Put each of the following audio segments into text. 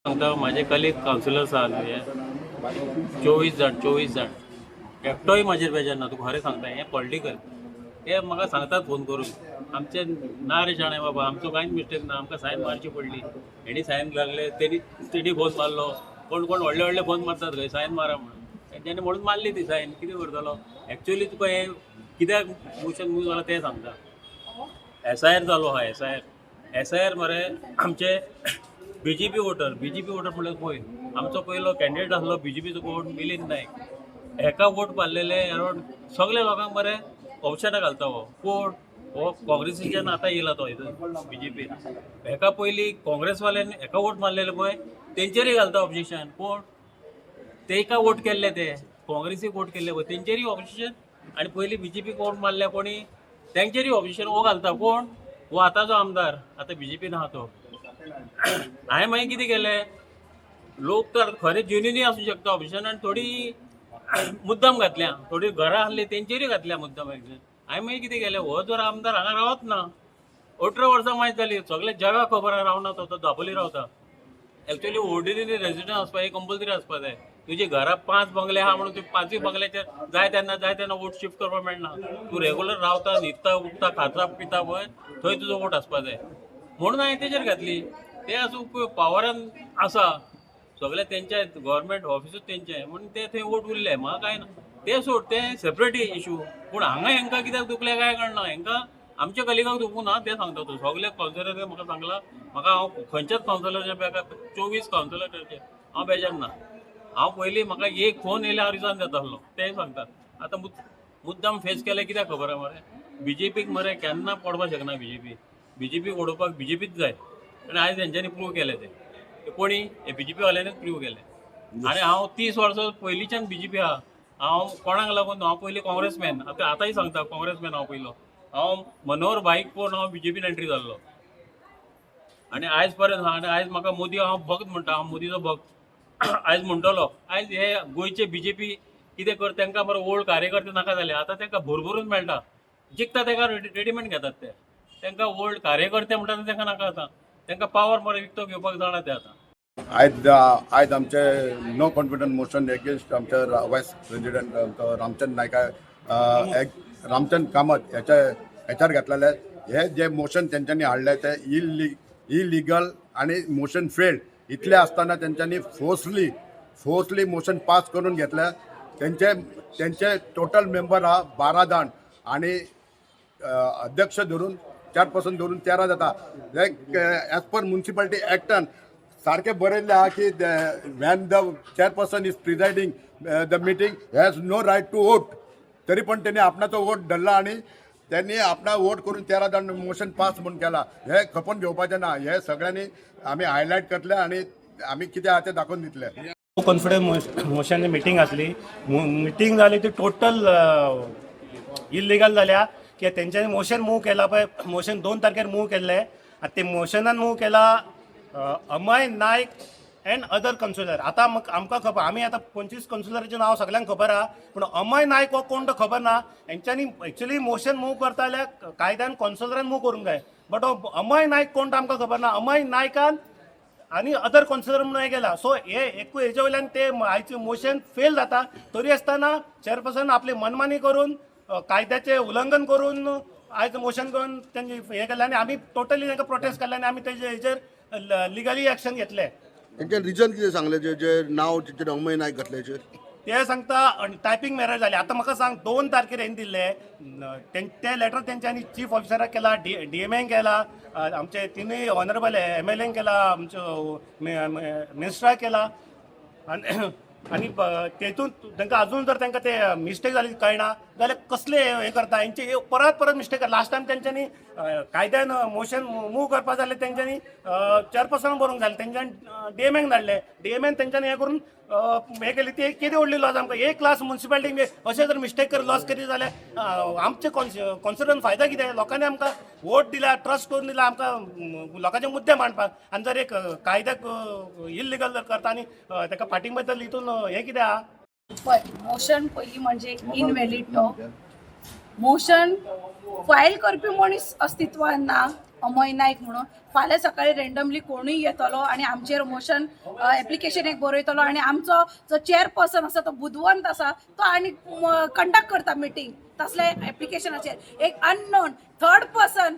सांगता, म्हाजे colleague councillors आहा न्हू, हे 24 जाण, 24 जाण एकटोय म्हाजेर बेजार ना. तुका खरें सांगता, हें पॉलिटिकल. हे म्हाका सांगतात फोन करून, आमचे ना रे शाणे बाबा, आमचो कांयच मिस्टेक ना, आमकां सायन मारची पडली, हेणी सायन लागले, तेणी तेणी फोन मारलो. कोण कोण व्हडले व्हडले फोन मारतात खंय सायन मारा म्हणून. तेंच्यांनी म्हणून मारली ती सायन. कितें करतलो? एक्चुअली तुका हें कित्याक मोशन मूव जाला तें सांगता. एसआयआर जालो आहा. एसआयआर, एसआयआर मरे आमचे बीजेपी वोटर. बीजेपी वोटर म्हणल्यार पळय, आमचो पयलो कॅन्डिडेट आसलो बीजेपीचो कोण? मिलिंद नायक. हेका वोट मारलेले अरावंड सगळे लोकांक मरे ऑप्शनां घालता हो. कोण हो? काँग्रेसीच्यान आतां येयला तो हितून बीजेपीन. हेका पयलीं काँग्रेसवाल्यांनी हेका वोट मारलेले पळय, तेंचेरूय घालता ऑब्जेक्शन. कोण तेका वोट केल्ले? ते काँग्रेसीक वोट केल्ले पळय, तेंचेरूय ऑब्जेक्शन. आनी पयलीं बीजेपीक वोट मारल्या कोणी, तेंचेरूय ऑब्जेक्शन हो घालता. कोण हो आतांचो आमदार? आतां बीजेपीन आहा तो. हांवें मागीर कितें केलें, लोक तर खरें जेन्युनूय आसूं शकता ऑब्जेक्शन, आनी थोडी मुद्दाम घातल्या. थोडी घरां आहली तेंचेरूय घातल्या मुद्दाम ऑब्जेक्शन. हांवें मागीर कितें केलें, हो जर आमदार हांगा रावत ना, 18 वर्सां मागीर जाली, सगळें जगाक खबर आहा, रावना तो. तो दापोली रावता. एक्चुअली ऑर्डिनरी रेजिडंट आसपा हे कंपल्सरी आसपा जाय. तुजे घरा पांच बंगले आहा म्हणून तूं पांचूय बंगल्याचेर जाय तेन्ना जाय तेन्ना वोट शिफ्ट करपाक मेळना. तूं रेगुलर रावता, न्हिदता, उठता, खाता, पिता पळय, थंय तुजो वोट आसपा जाय. म्हणून हांवें तेजेर घातली. ते आसूं, पावरान आसा सगळे तेंच्या, गव्हर्मेंट ऑफिसूच तेंचे, म्हणून ते थंय वोट उरले. म्हाका कांय ना, ते सोड, ते सेपरेट इशू. पूण हांगा हेंकां कित्याक दुखले काय कळना. हेंकां आमच्या कलिगाक दुखूं ना तें सांगता तूं. सगळे कावन्सिलर म्हाका सांगला म्हाका, हांव खंयच्याच कावन्सिलरच्या बेकार, 24 कावन्सिलराचे हांव बेजार ना. हांव पयलीं म्हाका एक फोन येयल्यार हांव रिजायन जाता आसलो, तेंय सांगता. आतां मुद्दाम फेस केलें कित्याक खबर आहा मरे? बीजेपीक मरे केन्ना पडपाक शकना बीजेपी. बीजेपी उडोवपाक बीजेपीच जाय आनी आयज तेंच्यांनी प्रूव केलें तें. ते कोणी हे बीजेपी वाल्यांनीच प्रूव केलें. आनी हांव 30 वर्सां पयलींच्यान बीजेपी आहा. हांव कोणाक लागून, हांव पयलीं काँग्रेसमॅन, आतां आतांय सांगता, काँग्रेसमॅन हांव पयलो. हांव मनोहर भाईक पळोवन हांव बीजेपीन एंट्री जाल्लो आनी आयज पर्यंत आहा. आनी आयज म्हाका मोदी हांव भक्त म्हणटा, हांव मोदीचो भक्त आयज म्हणटलो. आयज हे गोंयचे बीजेपी कितें कर, तांकां बरो ओल्ड कार्यकर्ते नाका जाले. आतां तांकां भरभरून मेळटा, जिखता ताका रेडिमेड घेतात ते. तांकां ओल्ड कार्यकर्ते म्हणटा ते तांकां नाका. आतां तांकां पावर मरे विकतो घेवपाक जाणा ते आतां. आयज आयज आमचे नो कॉन्फिडन्स मोशन एगेन्स्ट आमचे वायस प्रेसिडेंट आमचो रामचंद्र नायका, रामचंद्र कामत हेच्यार घातलेले. हे जे मोशन तेंच्यांनी हाडले ते इलिगल आनी मोशन फेल्ड. इतले आसतना तेंच्यांनी फोर्सली मोशन पास करून घेतले. तेंचे तेंचे टोटल मेंबर आहा 12 जाण आनी अध्यक्ष धरून, चेअरपर्सन धरून 13 जाता. एज पर म्युन्सिपालिटी एक्टान सारकें बरयल्लें आहा की when the chairperson is presiding the meeting, has no right to vote. तरी पण त्यांनी आपणाचो वोट धरला आनी त्यांनी आपणा वोट करून 13 जाण मोशन पास म्हूण केला. हे खपोवन घेवपाचें ना. हे सगळ्यांनी आमी हायलायट करतले आनी आमी कितें आहा तें दाखोवन दितले. कॉन्फिडन्स मोशन मिटींग आसली. मिटींग जाली ती टोटल इलिगल जाल्या की तेंच्यांनी मोशन मूव केला पळय, मोशन 2 तारखेर मूव केल्ले आनी ते मोशनान मूव केला Amay Naik and other councillor. आतां आमकां खबर, आमी आतां 25 कन्सुलराचें नांव सगल्यांक खबर आहा, पूण अमय नायक हो कोण तो खबर ना. हेंच्यांनी एक्चुली मोशन मूव करता जाल्यार कायद्यान कॉन्सुलरान मूव करूंक जाय, बट हो अमय नायक कोण तो आमकां खबर ना. अमय नायकान आनी अदर कॉन्सिलर म्हणून हे केला. सो हे एकूय हेजे वयल्यान ते आयचे मोशन फेल जाता. तरी आसतना चेअरपर्सन आपली मनमानी करून, कायद्याचें उल्लंघन करून आयज मोशन करून तेंचे हे केलें आनी आमी टोटली तांकां प्रोटेस्ट केलें आनी आमी तेजे हेजेर लिगली एक्शन घेतले. तेंचे रिजन कितें सांगलें, जे जे नाव तेचेर अमय नायक घातल्याचेर? ते सांगता टायपींग एरर जाली. आतां म्हाका सांग, 2 तारखेर हें दिल्ले ते लेटर तेंच्यांनी चीफ ऑफिसराक केला, डी डी एम एन केला, आमचे तिनूय ऑनरेबल एमएलएन केला, आमच्यो मिनिस्टराक केला. आनी आनी तेतून तांकां अजून जर तांकां ते मिस्टेक जाली कळना जाल्यार कसले हें करता? हेंचे हे परत परत मिस्टेक. लास्ट टायम तेंच्यांनी कायद्यान मोशन मूव करपा जाल्यार तेंच्यांनी चेअरपर्सन बरोवंक जालें, तेंच्यांनी डी एम एन धाडले, डी एम एन तेंच्यांनी हें करून हें केली. ती केदी व्हडली लॉस आमकां. एक क्लास मुन्सिपालिटी अशें जर मिस्टेक कर लॉस करीत जाल्यार आमचे कॉन्सिडरन फायदा कितें? लोकांनी आमकां वोट दिला, ट्रस्ट करून दिला आमकां लोकांचे मुद्दे मांडपाक. आनी जर एक कायद्याक इलिगल जर करता आनी ताका फाटीं बद्दल हितून हें कितें आहा? पळय, मोशन पयलीं म्हणजे इनव्हॅलीड. तो मोशन फायल करपी मनीस अस्तित्वान ना. अमय नायक म्हणून. फाल्यां सकाळी रेंडमली कोणूय येतलो आनी आमचेर मोशन एप्लिकेशन एक बरयतलो आनी आमचो जो चेअरपर्सन आसा तो बुदवंत आसा, तो आनी कंडक्ट करता मिटींग. तसले एप्लिकेशनाचेर एक अननोन थर्ड पर्सन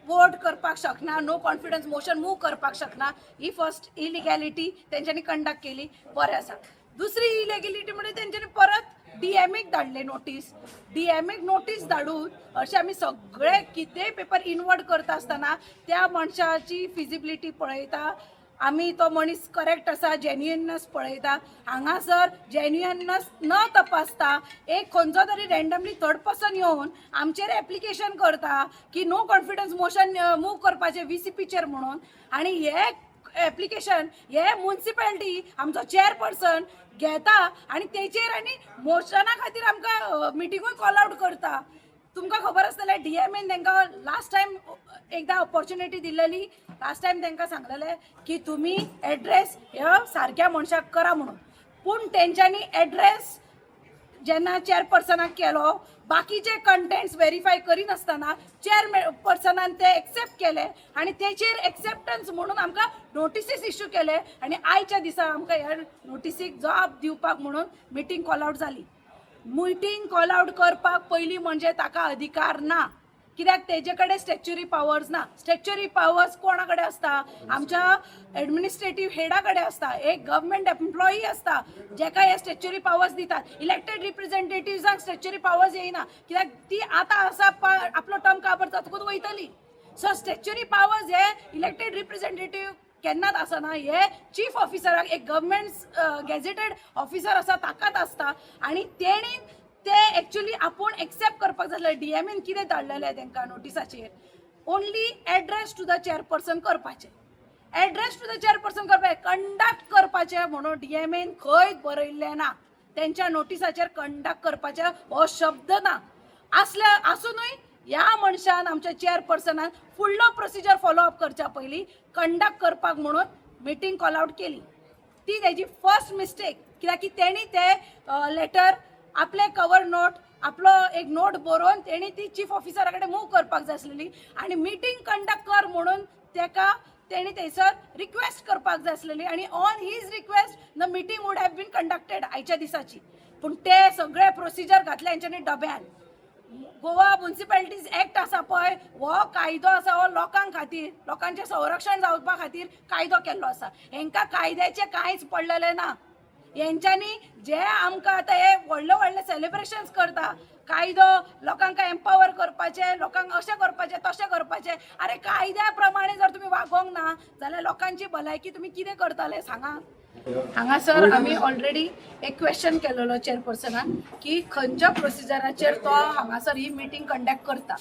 वोट करपाक शकना, नो कॉन्फिडन्स मोशन मूव करपाक शकना. ही फर्स्ट इलिगॅलिटी तेंच्यांनी कंडक्ट केली, बरें आसा. दुसरी इलिगॅलिटी म्हणजे तेंच्यांनी परत डीएमएक धाडले नोटीस. डीएमएक नोटीस धाडून अशें आमी सगळे कितेंय पेपर इनवर्ड करता आसतना त्या मनशाची फिजिबिलिटी पळयता आमी, तो मनीस करेक्ट आसा, जेन्युइननेस पळयता. हांगासर जेन्युइननेस न तपासता एक खंयचो तरी रँडमली थर्ड पर्सन येवन आमचेर एप्लिकेशन करता की नो कॉन्फिडन्स मोशन मूव करपाचें व्हीसीपीचेर म्हणून. आनी हे एप्लिकेशन हे मुन्सिपालिटी आमचो चेअरपर्सन घेता आनी तेचेर आनी मोशना खातीर आमकां मिटिंगूय कॉल आवट करता. तुमकां खबर आसतलें, डीएमएन तांकां लास्ट टायम एकदां ऑपॉर्च्युनिटी दिल्लेली. लास्ट टायम तांकां सांगलेलें की तुमी एड्रेस ह्या सारक्या मनशाक करा म्हणून. पूण तेंच्यांनी एड्रेस जेन्ना चेअरपर्सनाक केलो, बाकीचे कंटेंट्स वेरीफाय करिनासतना चेअरपर्सनान ते एक्सेप्ट केले आनी तेचेर एक्सेप्टन्स म्हणून आमकां नोटिसीस इश्यू केले. आनी आयच्या दिसा आमकां ह्या नोटिसीक जबाब दिवपाक म्हणून मिटींग कॉल आवट जाली. मिटींग कॉल आवट करपाक पयलीं म्हणजे ताका अधिकार ना, कित्याक तेजे कडेन स्टॅच्युरी पावर्स ना. स्टॅच्युरी पावर्स कोणा कडेन आसता? आमच्या एडमिनिस्ट्रेटीव हेडा कडेन आसता, एक गव्हर्मेंट एम्प्लॉई आसता जेका हे स्टॅच्युरी पावर्स दितात. इलेक्टेड रिप्रेझेंटेटिव्जांक स्टॅच्युरी पावर्स येयना, कित्याक ती आतां आसा, आपलो टर्म काबर जातकूच वयतली. सो स्टॅच्युरी पावर्स हे इलेक्टेड रिप्रेझेंटेटीव केन्नाच आसना. हे चीफ ऑफिसराक, एक गव्हर्मेंट गॅझेटेड ऑफिसर आसा ताकाच आसता. आनी तेणी ते एक्चुली आपूण एक्सेप्ट करपाक जाय. डीएमएन कितें धाडलेलें तांकां नोटिसाचेर? Only address to the chairperson करपाचें. एड्रेस टू the chairperson करपाचें, कंडक्ट करपाचें म्हणून डीएमएन खंय बरयल्लें ना. तेंच्या नोटिसाचेर कंडक्ट करपाचें हो शब्द ना. आसल्या आसुनूय ह्या मनशान, आमच्या चेअरपर्सनान फुडलो प्रोसिजर फॉलो अप करच्या पयलीं कंडक्ट करपाक म्हणून मिटींग कॉल आवट केली. ती तेजी फर्स्ट मिस्टेक, कित्याक की तेणी ते लेटर आपले कवर नोट, आपलो एक नोट बरोवन तेणी ती चीफ ऑफिसरा कडेन मूव करपाक जाय आसलेली आनी मिटींग कंडक्ट कर म्हणून तेका तेणी थंयसर रिक्वेस्ट करपाक जाय आसलेली. आनी on his request the meeting would have been conducted आयच्या दिसाची. पूण ते सगळे प्रोसिजर घातले हेंच्यांनी डब्यान. गोवा मुन्सिपालिटीज एक्ट आसा पळय, हो कायदो आसा हो लोकां खातीर, लोकांचें संरक्षण जावपा खातीर कायदो केल्लो आसा. हेंकां कायद्याचें कांयच पडलेलें ना. हेंच्यांनी जे आमकां आतां हे व्हडले व्हडले सेलिब्रेशन्स करता, कायदो लोकांक एम्पावर करपाचे, लोकांक अशें करपाचें तशें करपाचें. आरे, कायद्या प्रमाणे जर तुमी वागोंक ना जाल्यार लोकांची भलायकी तुमी कितें करतले, सांगा. हांगासर आमी ऑलरेडी एक क्वेश्चन केलेलो चेअरपर्सनाक की खंयच्या प्रोसिजराचेर तो हांगासर ही मिटींग कंडक्ट करता,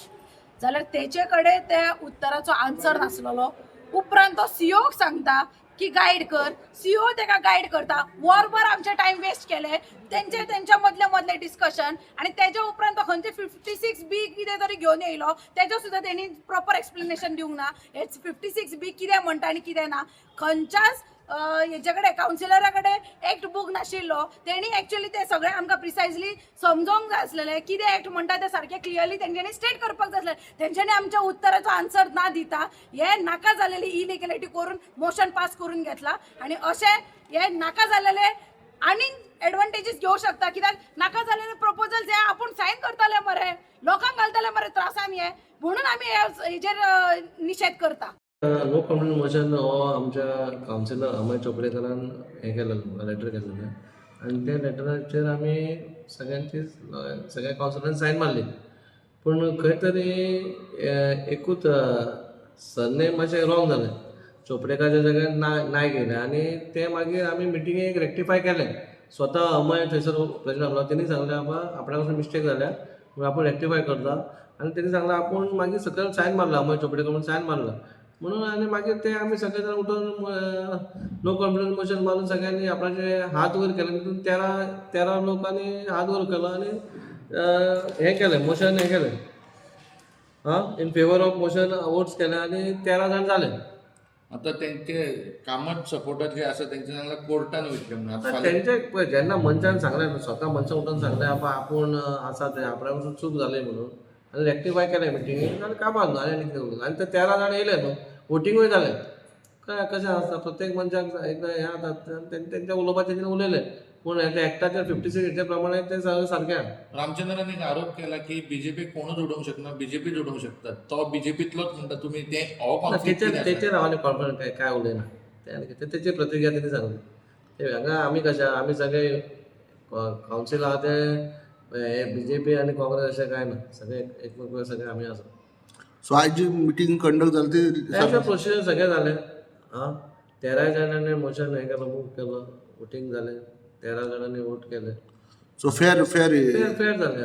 जाल्यार तेचे कडेन त्या उत्तराचो आन्सर नासलेलो. उपरांत तो सीओक सांगता की गायड कर. सीओ तेका गायड करता. वरभर आमचे टायम वेस्ट केले तेंचे तेंच्या मदले मदले डिस्कशन. आनी तेच्या उपरांत तो खंयचे 56B कितें तरी घेवन येयलो, तेजो सुद्दां तेणी प्रॉपर एक्सप्लेनेशन दिवंक ना, हे 56B कितें म्हणटा आनी कितें ना. खंयच्याच हेचे कडेन, कावन्सिलरा कडेन एक्ट बूक नाशिल्लो. तेणी एक्चुअली ते सगळें आमकां प्रिसायजली समजोंक जाय आसलेलें, कितें एक्ट म्हणटा तें सारकें क्लियरली तेंच्यांनी स्टेट करपाक जाय आसलें. तेंच्यांनी आमच्या उत्तराचो आन्सर ना दिता हे नाका जालेली इलिगॅलिटी करून मोशन पास करून घेतला. आनी अशें हे नाका जालेले आनीक एडवांटेजीस घेवंक शकता, कित्याक नाका जालेले प्रपोजल्स हे आपूण सायन करतले मरे, लोकांक घालतले मरे त्रासान. हे म्हणून आमी हे हेजेर निशेध करता. नो कॉन्फिडन्स मोशन हो आमच्या कावन्सिलर अमय चोपडेकरान हें केलेलो, लेटर केल्लेलें आनी त्या लेटराचेर आमी सगळ्यांची, सगळ्या कावन्सिलरान सायन मारली. पूण खंय तरी एकूच सरनेम मातशें रॉंग जालें. चोपडेकाच्या जाग्यार नायक येयलें आनी तें मागीर आमी मिटिंगेक रेक्टिफाय केलें. स्वता अमय थंयसर प्रेजंट आसलो. तेणी सांगलें, बाबा, आपणा कडसून मिस्टेक जाल्या पूण आपूण रेक्टिफाय करता. आनी तेणी सांगलें, आपूण मागीर सकयल सायन मारला, अमय चोपडेकर म्हणून सायन मारला म्हणून. आनी मागीर ते आमी सगळे जाण उठून नो कॉन्फिडन्स मोशन मारून सगळ्यांनी आपणाचे हात वयर केले. तितून 13 लोकांनी हात वयर केलो आनी हें केलें, मोशन हें केलें, आं in favour of motion votes केले आनी 13 जाण जाले. आता तेंचे कामत सपोर्टर जे आसा तेंचे सांगला कोर्टान वयतले म्हणून. आता फाल्यां तेंचे पळय, जेन्ना मनशान सांगलें, स्वता मनशान उठून सांगलें, आपूण आसा तें आपणा कडसून चूक जाली म्हणून. आनी रेक्टिफाय केलें मिटिंगेन आनी काबार न्हू आनी कितें उरलें. आनी ते 13 जाण येयले न्हू, वोटिंगूय जालें. काय कशें आसता, प्रत्येक मनशाक एकदां हें जाता, तेंच्या उलोवपाचें तेंच्यानी उलयलें, पूण ते एक्टाचेर 56 हेच्या प्रमाणे ते सगळें सारकें आहा. रामचंद्रान एक आरोप केला की बीजेपी कोणूच उडोवंक शकना, बीजेपीच उडोवंक शकता, तो बीजेपीतलोच म्हणटा तुमी ते हो ना, कॉन्फ्लिक्ट तेचेर कितें आसा? तेचेर हांव आनी कॉन्फिडंट काय काय उलयना. ते आनी कितें, तेची प्रतिक्रिया तेणी सांगली. ते हांगा आमी कशें, आमी सगळे कावन्सील आहा ते हे बीजेपी आनी काँग्रेस अशें कांय ना, सगळे एकमेक सगळे आमी आसा. सो आयज जी मिटींग कंडक्ट जाली ती तें प्रोसिजर सगळें जालें. आं, 13 जाणांनी मोशन हें केलो, मूव केलो, वोटींग जालें, 13 जाणांनी वोट केले. So fair fair fair fair जालें.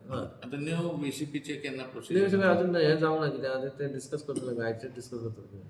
हय. आतां न्यू व्हीसीपीचे केन्ना न्यू प्रोसिजर? अजून हें जावंक ना, कित्याक आतां ते डिस्कस करतले, आयचे डिस्कस करतले.